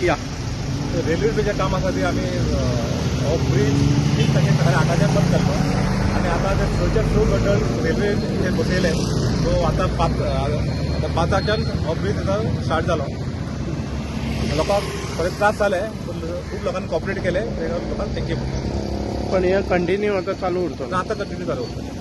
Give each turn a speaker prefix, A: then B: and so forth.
A: या.
B: रेल्वे ब्रिजाचें काम आसा ती आमी हो ब्रीज 30 तारखेक सकाळी 8च्यान बंद केल्लो आनी आतां ते 6च्या 6 गटर रेल्वे बसयले. सो आतां 5, आतां 5च्यान हो ब्रीज आतां स्टार्ट जालो. लोकांक थोडे त्रास जाले, पूण खूब लोकांनी कॉपरेट केले. लोकांक thank you.
A: पण हे कंटिन्यू आतां चालू उरतलो?
B: आतां कंटिन्यू चालू उरतलें.